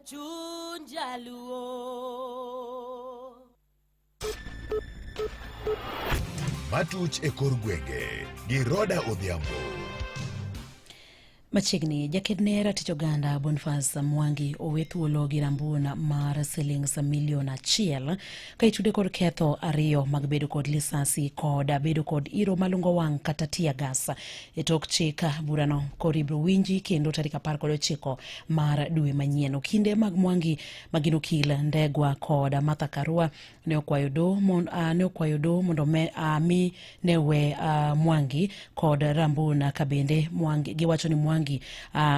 Chuny jaluo. Matuch e kor gwenge gi Roda Odhiambo. Machiegni, jaked ne ratich oganda Boniface Mwangi owe thuolo gi rambun mar silings milion 1 ka itude kod ketho 2 mag bedo kod lisasi kod bedo kod iro malungo wang' kata tear gas. E tok chik burano koro ibiro winji kendo tarik 19 mar dwe manyien. Okinde mag Mwangi magin okil Ndegwa kod Martha Karua ne okwayo doho mon, ne okwayo doho mondo me, mi ne we Mwangi kod Rambuna ka bende Mwangi, giwacho ni Mwangi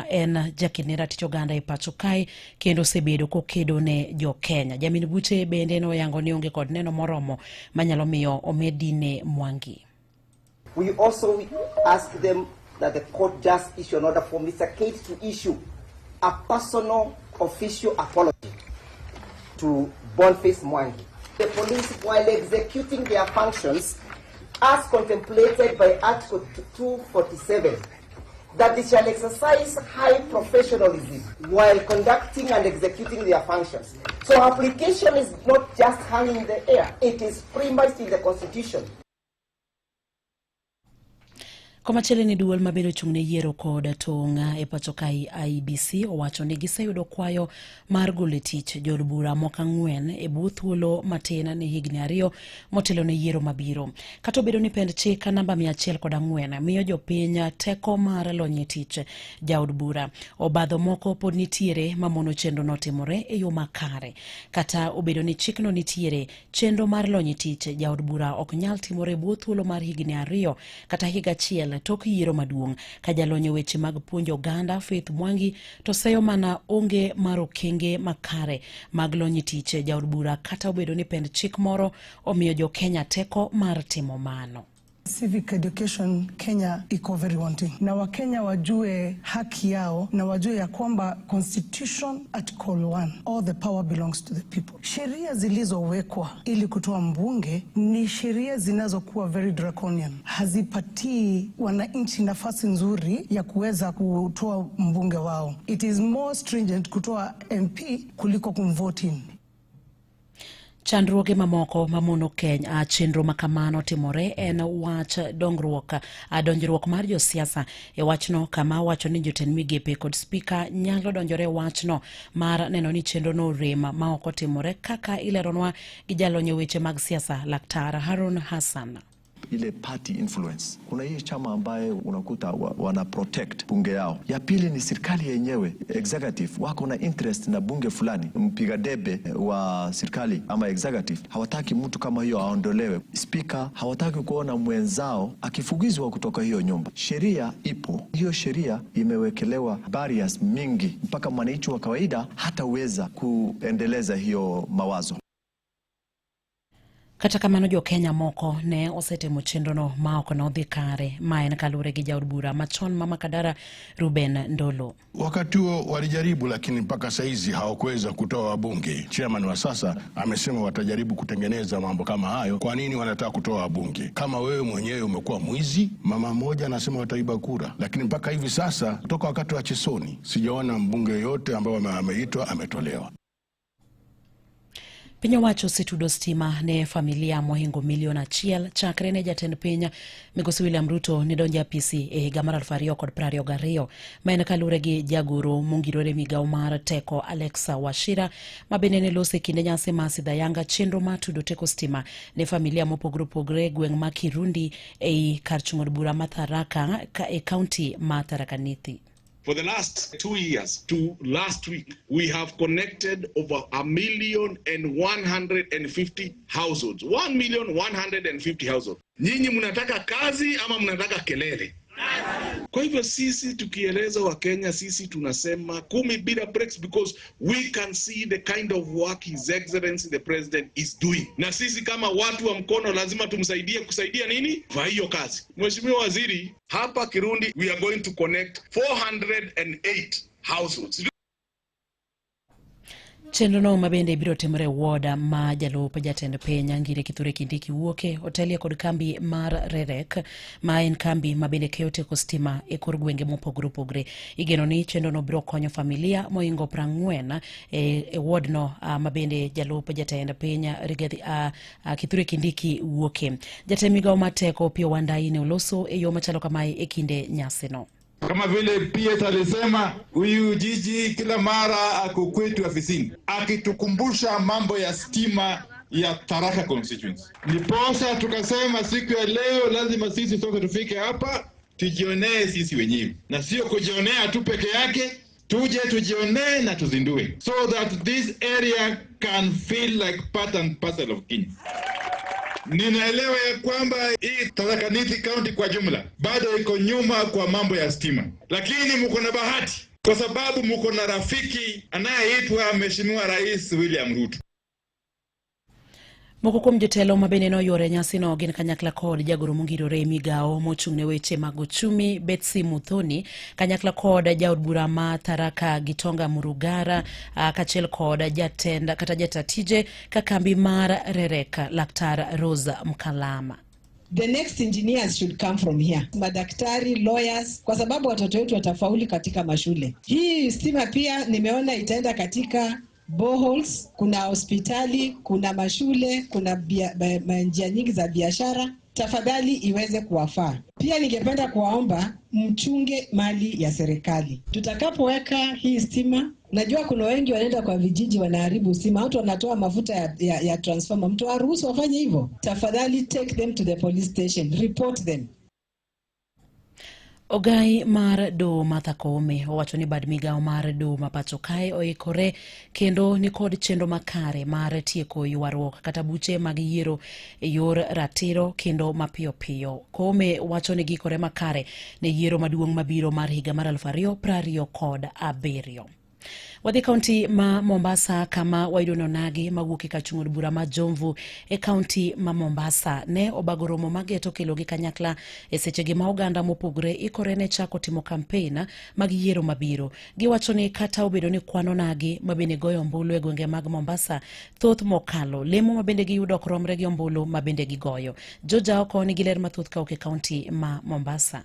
en jaked ne ratich oganda e pacho kae kendo osebedo kokedo ne jo Kenya. Jamin buche bende noyango ni onge kod neno moromo manyalo miyo omed dine Mwangi. We also ask them that the court just issue an order for Mr. Kate to issue a personal official apology to Boniface Mwangi. The police, while executing their functions as contemplated by Article 247, that they shall exercise high professionalism while conducting and executing their functions. So application is not just hanging in the air, it is premised in the Constitution. Komachielo ni duol mabende ochung' ne yiero kod tong' e pacho kae IEBC owacho ni giseyudo kwayo mar golo e tich jood bura moko 4 e bwo thuolo matin ne higni 2 motelo ne yiero mabiro. Kata obedo ni pend chik namba 104 miyo jopiny teko mar lony e tich jaod bura, obadho moko pod nitiere mamono chenro no timore e yo makare. Kata obedo ni chikno nitiere, chenro mar lony e tich jaod bura ok nyal timore e bwo thuolo mar higni 2 kata higa achiel tok yiero maduong'. Ka jalony e weche mag puonjo oganda Faith Mwangi to seyo mana onge mar okenge makare mag lony e tich jaod bura kata obedo ni pend chik moro omiyo jo Kenya teko mar timo mano. Civic education Kenya iko very wanting, na Wakenya wajue haki yao na wajue ya kwamba Constitution Article 1, all the power belongs to the people. Sheria zilizowekwa ili kutoa mbunge ni sheria zinazokuwa very draconian, hazipatii wananchi nafasi nzuri ya kuweza kutoa mbunge wao. It is more stringent kutoa MP kuliko kumvote in. Chandruoge mamoko mamono Kenya chenro makamano timore en wach donjruok mar josiasa e wachno, kama wacho ni jotend migepe kod spika nyalo donjore e wachno mar neno ni chenrono orem ma ok otimore, kaka ileronwa gi jalony e weche mag siasa Laktar Harun Hassan. Ile party influence. Kuna hii chama ambaye unakuta wana protect bunge yao. Ya pili ni serikali yenyewe, executive wako na interest na bunge fulani. Mpiga debe wa serikali ama executive hawataki mtu kama hiyo aondolewe. Speaker hawataki kuona mwenzao akifukuzwa kutoka hiyo nyumba. Sheria ipo, hiyo sheria imewekelewa barriers mingi mpaka mwananchi wa kawaida hataweza kuendeleza hiyo mawazo. Kata kamano jo Kenya moko ne osetemo chenrono ma ok nodhi kare, ma en kaluwore gi jaod bura machon ma Makadara Ruben Ndolo. Wakati huo walijaribu, lakini mpaka saizi hawakuweza kutoa wabunge. Chairman wa sasa amesema watajaribu kutengeneza mambo kama hayo. Kwa nini wanataka kutoa wabunge kama wewe mwenyewe umekuwa mwizi? Mama mmoja anasema wataiba kura, lakini mpaka hivi sasa toka wakati wa Chesoni sijaona mbunge yoyote ambaye ameitwa ametolewa. Piny owacho osetudo stima ne familia mohingo milion 1 chakre ne jatend piny migosi William Ruto ne donjo e apisi e higa mar 2022, ma en kaluwore gi jagoro mongirore migawo mar teko Alexa Wachira, ma bende ne loso e kinde nyasi mar Sidhayanga chenro mar tudo teko stima ne familia mopogore opogore e gweng' ma Kirundi ei kar chung' od bura ma Tharaka e kaunti ma Tharaka Nithi. For the last 2 years to last week, we have connected over 1,150,000 households. 1,150,000 households. Nyinyi mnataka kazi ama mnataka kelele? Kwa hivyo sisi tukieleza Wakenya, sisi tunasema 10 bila breaks because we can see the kind of work His Excellency the President is doing. Na sisi kama watu wa mkono lazima tumsaidie kusaidia nini? Kwa hiyo kazi. Mheshimiwa Waziri, hapa Kirundi we are going to connect 408 households. Chenrono ma bende biro timore e ward ma jalup jatend piny Ngire Kithure Kindiki wuoke otelie kod kambi mar REREC ma en kambi ma bende keyo teko stima e kor gwenge mopogore opogore. Igeno ni chenrono biro konyo familia moingo 40 e wardno ma bende jalup jatend piny Rigathi Kithure Kindiki wuoke. Jatend migawo mar teko Opiyo Wandayi ne oloso e yo machalo kamae e kinde nyasino. Kama vile PS alisema, huyu jiji kila mara ako kwetu afisini akitukumbusha mambo ya stima ya Tharaka constituency. Ndiposa tukasema siku ya leo lazima sisi sote tufike hapa tujionee sisi wenyewe, na sio kujionea tu peke yake, tuje tujionee na tuzindue, so that this area can feel like part and parcel of Kenya. Ninaelewa ya kwamba hii Tharaka Nithi County kwa jumla bado iko nyuma kwa mambo ya stima, lakini mko na bahati kwa sababu mko na rafiki anayeitwa Mheshimiwa Rais William Ruto. Moko kuom jotelo ma bende noyuoro e nyasino gin kanyakla kod jagoro mongirore e migawo mochung' ne weche mag uchumi Betsy Muthoni, kanyakla kod jaod bura ma Tharaka Gitonga Murugara, kaachiel kod jatend kata jata tije ka kambi mar REREC Laktar Rose Mkalama. The next engineers should come from here. Madaktari, lawyers, kwa sababu watoto wetu watafauli katika mashule. Hii stima pia nimeona itaenda katika boreholes, kuna hospitali, kuna mashule, kuna njia nyingi za biashara. Tafadhali iweze kuwafaa. Pia ningependa kuwaomba mchunge mali ya serikali. Tutakapoweka hii stima, najua kuna wengi wanaenda kwa vijiji wanaharibu stima, watu wanatoa mafuta ya transformer. Mtu aruhusu wafanye hivyo? Tafadhali take them to the police station, report them. Ogai mar doho Martha Koome owacho ni bad migawo mar doho ma pacho kae oikore kendo nikod chenro makare mar tieko ywaruok kata buche mag yiero e yor ratiro kendo mapiyo piyo. Koome wacho ni giikore makare ne yiero maduong' mabiro mar higa mar 2027. Wadhi kaunti ma Mombasa kama wayudo ni onagi mawuok e kar chung' od bura ma Jomvu e kaunti ma Mombasa ne obago romo mageto kelogi kanyakla e sechegi ma oganda mopogore ikore ne chako timo kampen mag yiero mabiro. Giwacho ni kata obedo ni kwan onagi ma bende goyo ombulu e gwenge mag Mombasa thoth mokalo, lemo ma bende giyudo ok romre gi ombulu ma bende gigoyo. George Aoko nigi ler mathoth kawuok e kaunti ma Mombasa.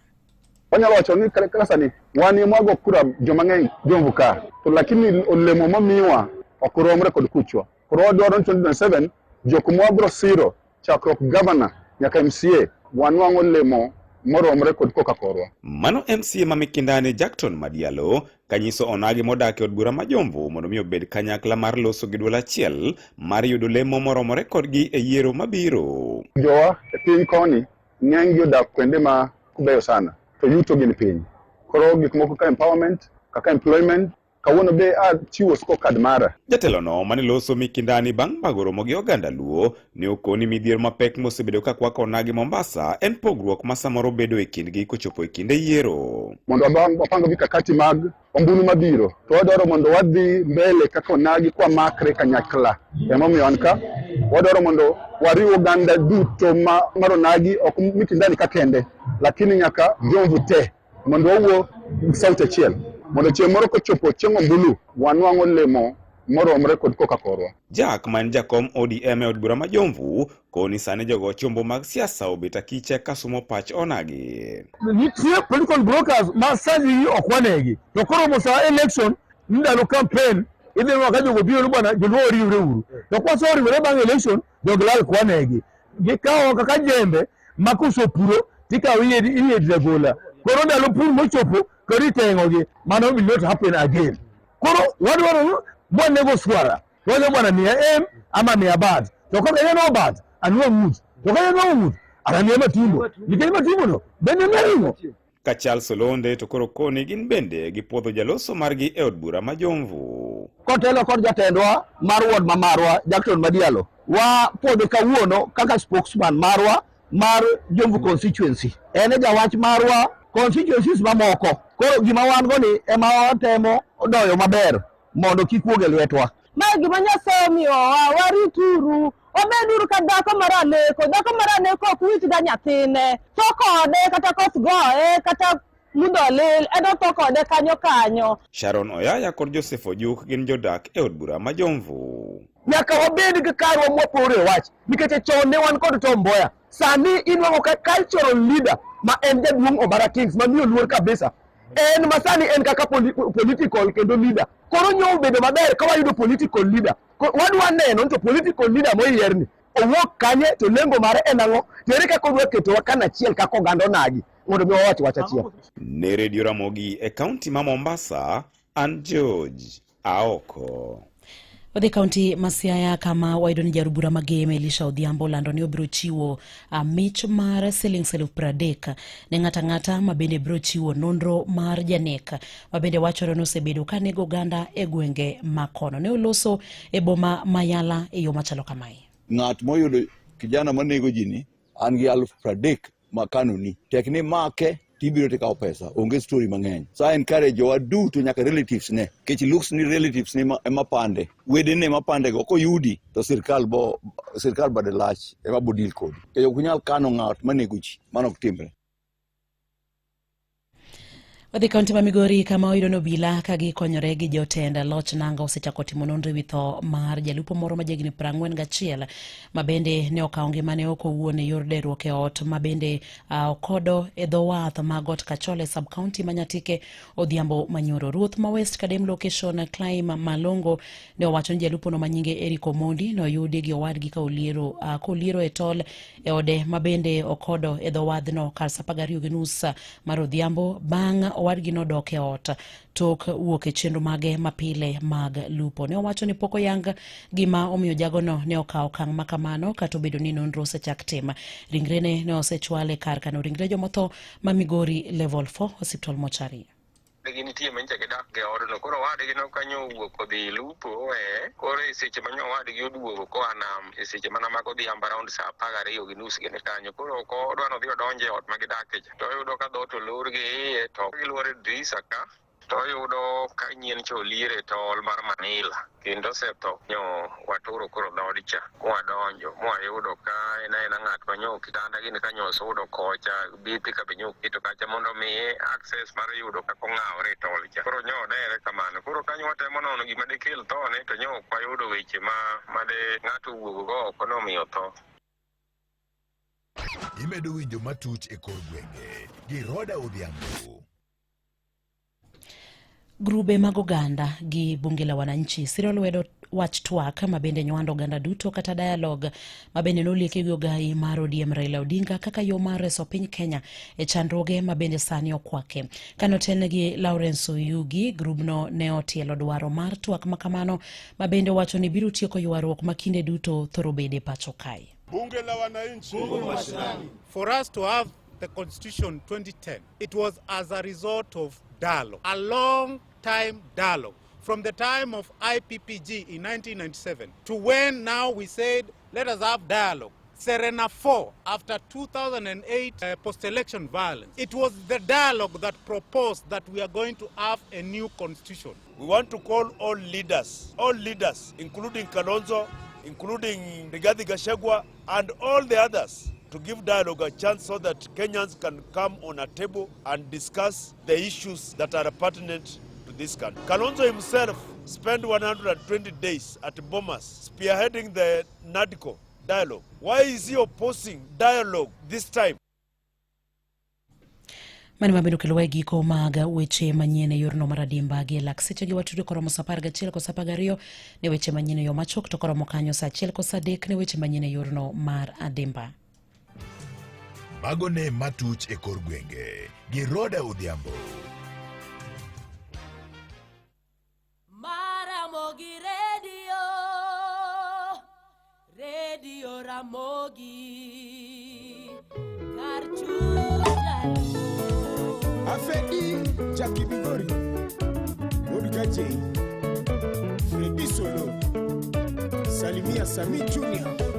Wanyalo wacho ni kaka sani wan ema wago kura joma ng'eny Jomvu ka, to lakini olemo mamiwa ok romre kod kuchwa. Koro wadwaro ni 2027 jok mwabro siro chakruok gavana nyaka MCA wanwang' olemo moromre kod koka korwa. Mano MCA ma Mikindani Jackton Madialo kanyiso onagi modak e od bura ma Jomvu mondo mi obed kanyakla mar loso gi duol achiel mar yudo lemo moromore kodgi e yiero mabiro. Jowa e piny koni ng'eny gi odak kuonde ma kubeyo sana to yuto gin piny. Koro gik moko kaka empowerment, kaka employment, kawuono be achiwo scorecard mara. Jatelono mane loso Mikindani bang' bago romo gi oganda Luo ne okoni midhiero mapek mosebedo ka kwako onagi Mombasa en pogruok ma samoro bedo e kindgi kochopo e kinde yiero. Mondo wapang mikakati mag ombulu mabiro, to wadwaro mondo wadhi mbele kaka onagi kwa makre kanyakla. Emomiyo an ka wadwaro mondo wariw oganda duto mar onagi, ok Mikindani ka kende, lakini nyaka Jomvu te, mondo wawuo gi sauti achiel, mondo chieng' moro kochopo chieng' ombulu wanwang' olemo moromre kod koka korwa. Jack ma en jakom ODM e od bura ma Jomvu koni sani jogo chombo mag siasa obet akicha ka sumo pach onagi. Nitie political brokers ma sani ok wanegi, to koromo sa election ni ndalo campaign idhi neno ka jogo biro ni bwana joluo oriwre uru, to kwasoriwore bang' election jogi lal kwanegi. Gikawo kaka jembe ma kosepuro tikawo iye agola, koro ndalo pur mochopo koro iteng'ogi. Mano will not happen again. Koro wadwaro mwanego swara wacho bwana miya M ama miya bat, to kaka ineno bat anwang' ng'ut, to ka ineno ng'ut anamiya matumbo, nikech matumbo no bende miya ring'o. Ka Charles Olonde to koro koni gin bende gipuodho jaloso margi e od bura ma Jomvu. Kotelo kod jatendwa mar ward ma marwa Jackton Madialo, wapuodhe kawuono kaka spokesman marwa mar Jomvu constituency. En e jawach marwa constituencies mamoko. Koro gima wan go ni ema watemo doyo maber mondo kik wuog e lwetwa. Ma gima Nyasaye omiyowa, warituru, wabeduru ka dhako mar aleko. Dhako mar aleko ok wit ga nyathine, tho kode kata koth goye kata mudho olil en otho kode kanyo kanyo. Sharon Oyaya kod Joseph Ojuk gin jodak e od bura ma Jomvu. Nyaka wabed gi karwa mwapore wach nikech chon ne wan kod Tom Mboya, sani inwang'o ka cultural leader ma en jaduong' Obara Kings mamiyo luor kabisa en masani en kaka political kendo leader. Koro nyo obedo maber ka wayudo political leader. Wadwa neno ni to political leader moyierni owuok kanye to lengo mare en ang'o to ere kaka odwa ketowa kanachiel kaka oganda onagi mondo mi wawach wach achiel. Ne Radio Ramogi e kaunti ma Mombasa, an George Aoko. Wadhi kaunti ma Siaya kama wayudo ni jaod bura ma Gem Elisha Odhiambo olando ni obiro chiwo mich mar siling 30,000 ne ng'ato ang'ata ma bende biro chiwo nonro mar janek ma bende wachore ni osebedo ka nego oganda e gwenge ma kono. Ne oloso e boma ma Yala e yo machalo kamae. Ng'at moyudo kijana manego ji ni an gi 30,000 makanoni tek ni make tibiro tikawo pesa onge story mang'eny sa encourage jowa duto nyaka relatives ne nikech looks ni relatives ne ema pande wedene ema pande go koyudi to sirkal bo sirkal bade lach ema bo deal kodi nikech ok unyal kano ng'at manego ji mano ok timre. Wadhi kaunti ma Migori kama oyudo ni obila ka gikonyore gi jotend loch nanga osechako timo nonro ewi tho mar jalupo moro ma jahigni 41 ma bende ne okawo ngimane oko owuon e yor deruok e ot ma bende okodo e dho wath ma Got Kachole sub county ma Nyatike odhiambo manyoro. Ruoth ma West Kadem location Climb Malongo ne owacho ni jalupono ma nyinge Eric Omondi ne oyudi gi owadgi ka oliero koliero e tol e ode ma bende okodo e dho wadhno kar saa 12:30 mar odhiambo bang' owadgi nodok e ot tok wuok e chenro mage mapile mag lupo. Ne owacho ni pok oyang gima omiyo jagono ne okawo okang' ma kamano kata obedo ni nonro osechak tim. Ringrene ne osechwal e kar kano ringre jomotho ma Migori Level 4 Hospital Mortuary. Nitie manyicha gidak e odno koro owadgi no kanyo owuok odhi lupo owe koro e seche ma nyo owadgi oduogo koa nam e seche mana mag odhiambo around saa 12:30 gini kanyo koro ok odwa nodhi odonje e ot ma gidake cha to oyudo ka dhoot olor gi iye to giluoro e dirisa ka to oyudo ka nyien cha oliere e tol mar Manila kendo osetho nyo waturo koro dhood cha mwadonjo mwayudo ka en aena ng'at ma nyo kitanda gini ka nyo osudo kocha bepe ka be nyo oketo kacha mondo omiye access mar yudo kaka ong'awore e tol cha koro nyo odere kamano koro kanyo watemo nono gima dekel thone to nyo ok wayudo weche ma made ng'ato owuogo go oko nomiyo tho. Imedo winjo matuch e kor gwenge gi Roda Odhiambo. Grube mag oganda gi bunge la wananchi siro lwedo wach twak ma bende nywando oganda duto kata dialogue ma bende nolieki gi ogai mar ODM Raila Odinga kaka yo mar reso piny Kenya e chandruoge ma bende sani okwake. Kanotelne gi Lawrence Oyugi, grubno ne otielo dwaro mar twak ma kamano ma bende owacho ni biro tieko ywaruok ma kinde duto thoro bede pacho kae. Bunge la wananchi. For us to have the Constitution 2010, it was as a result of dialogue, a long time dialogue, from the time of IPPG in 1997 to when now we said, let us have dialogue. Serena 4, after 2008 post-election violence, it was the dialogue that proposed that we are going to have a new constitution. We want to call all leaders, including Kalonzo, including Rigathi Gachagua, and all the others, to give dialogue a chance so that Kenyans can come on a table and discuss the issues that are pertinent to this country. Kalonzo himself spent 120 days at Bomas spearheading the NADCO dialogue. Why is he opposing dialogue this time? Mano mabedo kelo e giko mag weche manyien e yorno mar adimba gi lak seche gi watudo koromo saa 11 kosa 12 ne weche manyien e yo machuok to koromo kanyo saa 1 kosa 3 ne weche manyien e yorno mar adimba. Mago ne matuch e kor gwenge gi Roda Odhiambo. Maramogi Radio, Radio Ramogi, kar chuny. Afedi Jackie Bigori, Odgaje, Fredi Solo, Salimia Sami Junior.